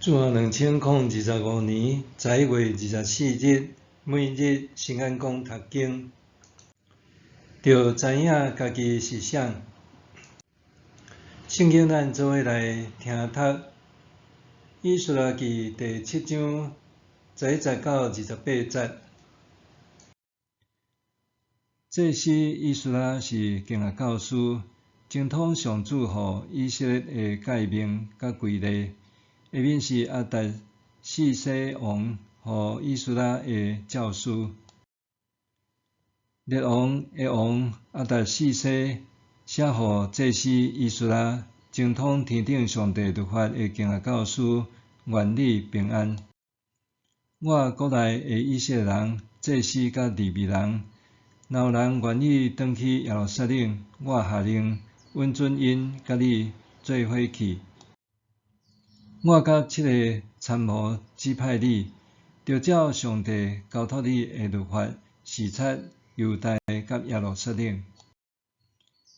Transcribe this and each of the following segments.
主後2025年11月24日，每日新眼光讀經，著知影家己是啥。聖經咱做伙來聽讀《以斯拉記》第七章11節到28節。祭司以斯拉是經學教師，精通上主予以色列的誡命佮規例。下面是亞達薛西王予以斯拉的詔書。列王的王亞達薛西寫予祭司以斯拉，精通天頂上帝律法的經學教師，願你平安。我國內的以色列人、祭司佮利未人，若有人願意轉去耶路撒冷，我下令允准𪜶佮你做伙去。我佮七个參謀指派你，著照上帝交託你的律法視察猶大佮耶路撒冷。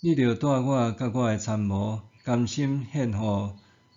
你著帶我佮我的參謀，甘心獻予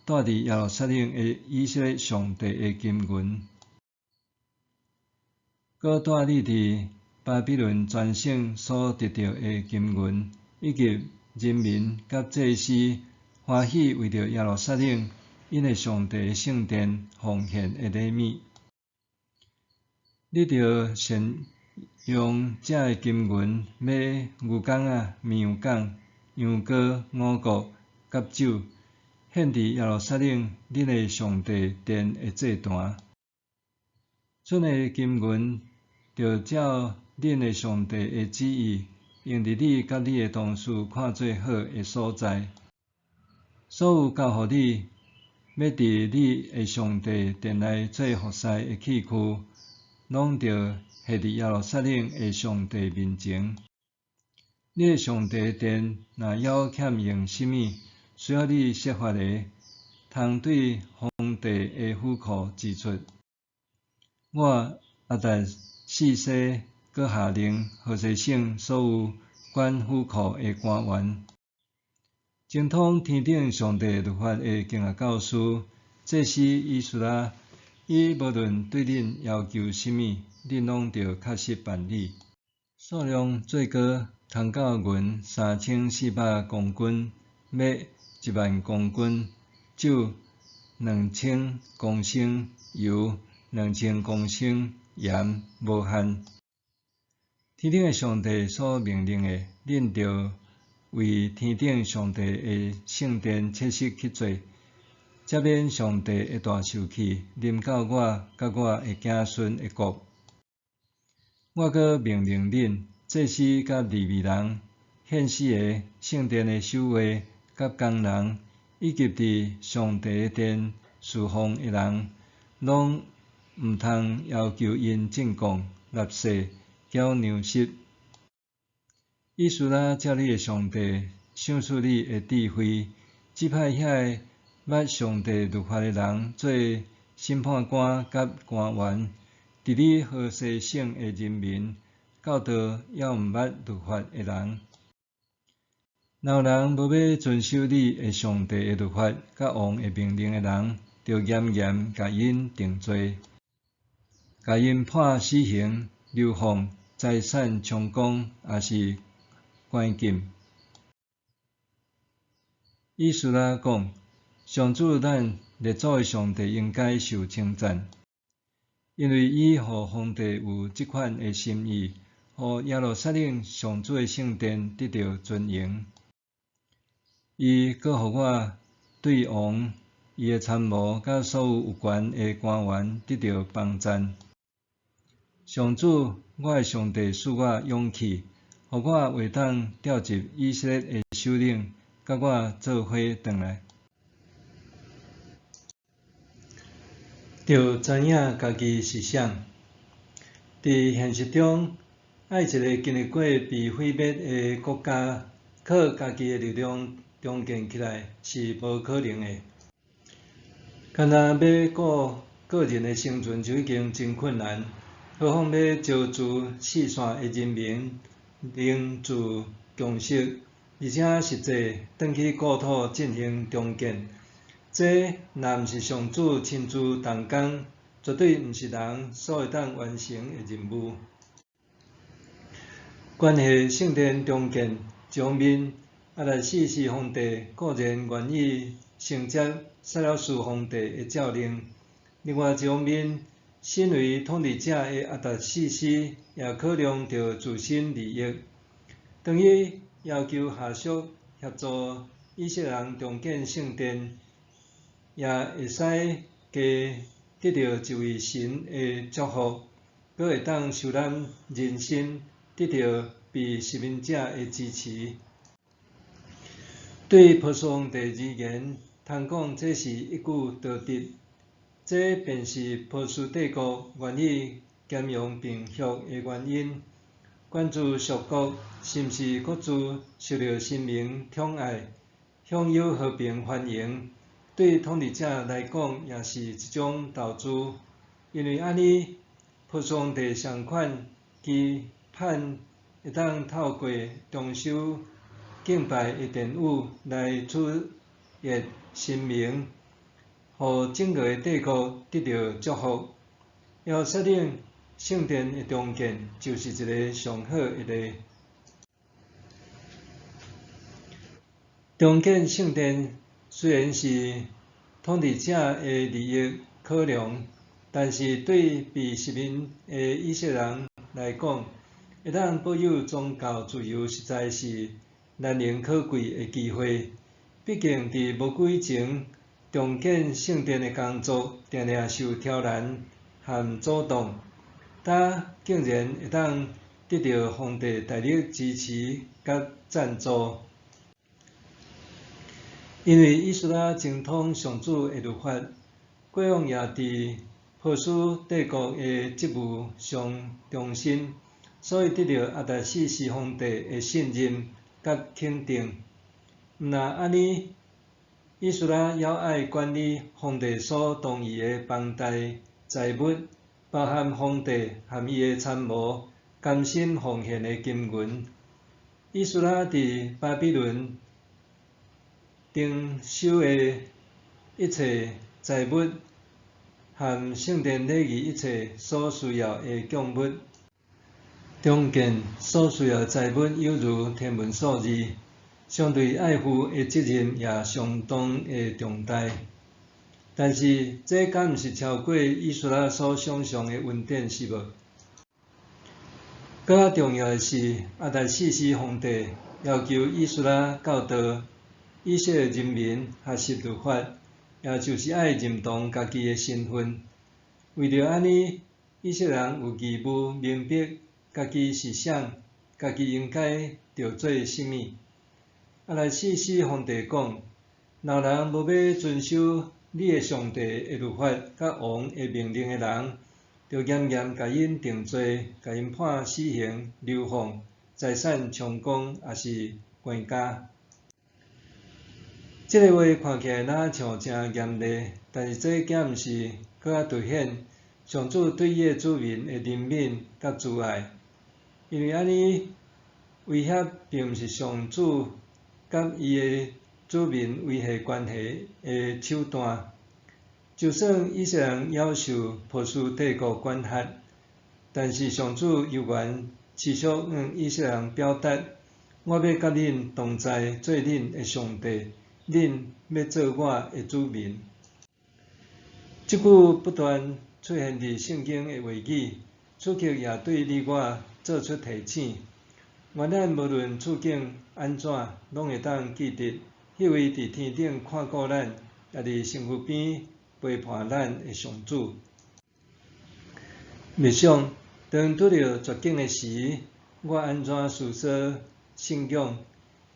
住佇耶路撒冷的以色列上帝的金銀，閣帶你佇巴比倫全省所得著的金銀，以及人民佮祭司歡喜為著耶路撒冷𪜶的上帝聖殿奉獻的禮物。你著善用這个金銀買牛犅仔、綿羊犅、羊羔、五穀佮酒，獻佇耶路撒冷恁的上帝殿的祭壇。剩的金銀，著照恁的上帝的旨意，用佇你佮你的同事看做好的所在。所有交予你，欲佇你的上帝殿內做服侍的器具，攏著獻佇耶路撒冷的上帝面前。你的上帝殿若猶欠用啥物，需要你設法的，通對皇帝的府庫支出。我亞達薛西閣下令河西省所有管府庫的官員，精通天頂上帝律法的經學教師、祭司以斯拉，伊無論對恁要求啥物，恁攏著確實辦理。數量最高通到銀3400公斤，麥1萬公斤，酒2000公升，油2000公升，鹽無限。天頂的上帝所命令的，恁著為天頂上帝的聖殿切實去做，才免上帝的大受氣臨到我佮我的子孫的國。我閣命令恁祭司佮利未人、獻死的、聖殿的守衛佮工人，以及佇上帝的殿事奉的人，攏毋通要求𪜶進貢、納稅、繳糧食。以斯拉照你的上帝賞賜你的智慧，指派遐个捌上帝律法的人做審判官佮官員，治理河西省的人民，教導猶毋捌律法的人。若有人無欲遵守你的上帝的律法佮王的命令的人，著嚴嚴共𪜶定罪，共𪜶判死刑、流放、財產充公，抑是關禁。以斯拉講：上主咱列祖的上帝應該受稱讚，因為伊予皇帝有這款的心意，予耶路撒冷上主的聖殿得著尊榮。伊閣予我對王、伊的參謀佮所有有權的官員得著幫贊。上主，我的上帝賜我勇氣，予我會當召集以色列的首領，佮我做伙轉來。著知影家己是啥。佇現實中，欲一个經歷過被毀滅的國家，靠家己的力量重建起來是無可能的。干焦欲顧個人的生存就已經真困難，何況欲招聚四散的人民凝聚共識，而且實際轉去故土進行重建，這若毋是上主親自動工，絕對毋是人所會當完成的任務。關係聖殿重建，一方面，亞達薛西皇帝固然願意承接塞魯斯皇帝的詔令，另外一方面，身為統治者的亞達薛西也考量著自身利益。當伊要求下屬協助以色列人重建聖殿，也會使加得著一位神的祝福，閣會當收攬人心，得著被殖民者的支持。對波斯皇帝而言，通講這是一舉多得。這便是波斯帝國願意兼容並蓄的原因。關注屬國是毋是各自受著神明寵愛，享有和平繁榮，對統治者來講也是一種投資。因為按呢，波斯皇帝仝款期盼會當透過重修敬拜的殿宇來取悅神明，予整個帝國得著祝福。耶路撒冷聖殿的重建就是一个上好的例。重建聖殿雖然是統治者的利益考量，但是對被殖民的以色列人來講，會當保有宗教自由，實在是難能可貴的機會。畢竟佇無久以前，重建聖殿的工作定定受挑難和阻擋，但竟然會當得著皇帝大力支持佮贊助。因為以斯拉精通上主的律法，過往也佇波斯帝國的職務上忠心，所以得著亞達薛西皇帝的信任佮肯定。毋但按呢，以斯拉猶愛管理皇帝所同意的龐大財物，包含皇帝和伊的參謀甘心奉獻的金銀。以斯拉佇巴比倫徵收的一切財物和聖殿禮儀一切所需要的供物，重建所需要的財物猶如天文數字，相對愛負的責任也相當的重大。但是，這敢毋是超過以斯拉所想像的恩典是無？閣較重要的是，亞達薛西皇帝要求以斯拉教導以色列人民學習律法，也就是愛認同家己的身份。為著按呢，以色列人有義務明白家己是啥，家己應該著做啥物。亞達薛西皇帝講：若人無欲遵守你的上帝的律法佮王的命令的人，著嚴嚴共𪜶定罪，共𪜶判死刑、流放、財產充公，抑是關監。這个話看起來若像誠嚴厲，但是這敢毋是閣較凸顯上主對伊的子民的憐憫佮慈愛？因為按呢，威脅並毋是上主佮伊的子民維繫關係的手段。就算以色列人猶受波斯帝國管轄，但是上主猶原持續向以色列人表達：我欲佮恁同在，做恁的上帝，恁欲做我的子民。這句不斷出現佇聖經的話語，此刻也對你我做出提醒。願咱無論處境按怎，攏會當記得，彼位佇天頂看顧咱，也佇身軀邊陪伴咱的上主。默想，當拄著絕境的時，我按怎思索信仰？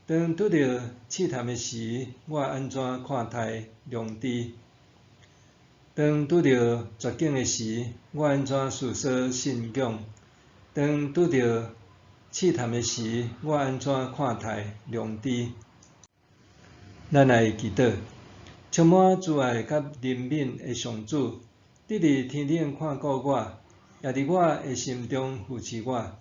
當拄著試探的時，我按怎看待良知？當拄著絕境的時，我按怎思索信仰？當拄著試探的時，我按怎看待良知？咱來祈禱，充滿慈愛佮憐憫的上主，你佇天頂看顧我，也佇我的心中扶持我。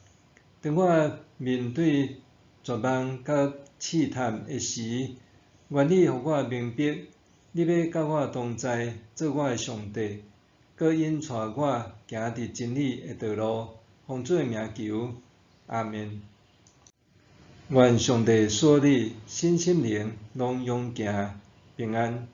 當我面對絕望佮試探的時，願你予我明白，你欲佮我同在，做我的上帝，閣引帶我行佇真理的道路。奉主的名求，阿們。願上帝賜你身心靈攏勇健平安。